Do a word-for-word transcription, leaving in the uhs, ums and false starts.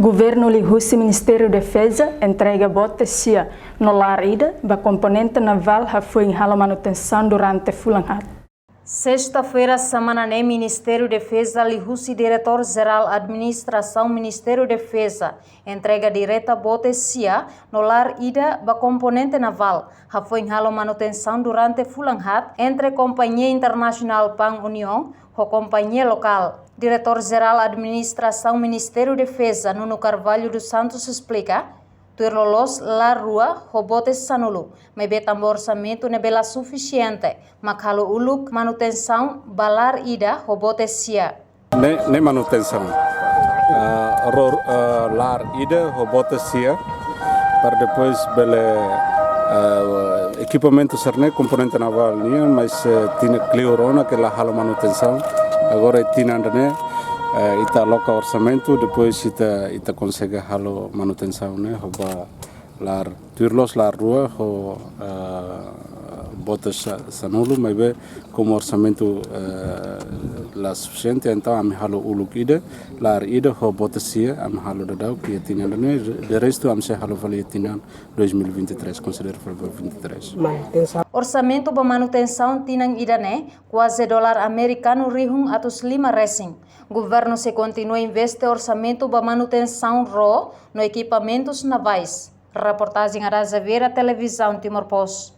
Governu liuhusi Ministériu Defeza entrega bote sia no laar ida ba komponente navál hafoin halo manutensaun durante fulan haat. Sesta-feira semana ne'e, Ministériu Defeza liuhusi Diretór Jerál Administrasaun Ministériu Defeza entrega direta bote sia no laar ida ba komponente navál hafoin halo manutensaun durante fulan haat entre Kompañia Internasionál Pan Union ho kompañia lokál. Diretór Jerál Administrasaun Ministériu Defeza, Nuno Carvalho dos Santos, esplika, tuir loloos laar rua ho bote sanulu, maibé tanba orsamentu ne'ebé la sufisiente mak halo uluk manutensaun ba laar ida ho bote sia. Ne'e, ne'e manutensaun, ah, ror, ah, laar ida ho bote sia, para depois bele, ah, ekipamentu sira-ne'e komponente navál nian, mas, eh, tinan kleur ona ke la halo manutensaun. Agora tinan ida-ne'e, eh, ita aloka orsamentu, depois ita, ita konsege halo manutensaun ne'e ho ba laar, tuir loloos laar rua ho, eh, bote sa-, sanulu, maibé komu orsamentu, eh, la sufisiente, entaun ami halo uluk ida, laar ida ho bote sia, ami halo daudauk iha tinan ida-ne'e, de restu ami sei halo fali tinan dois mil e vinte e três, konsidera fali ba vinte e três. Manutensaun. Orsamentu ba manutensaun tinan ida-ne'e kuaze dolar amerikanu rihun atus lima resin. Governu sei kontinua investe orsamentu ba manutensaun ró no ekipamentus navais. Reportajen Ada Xaviera, Televizaun Timor Post.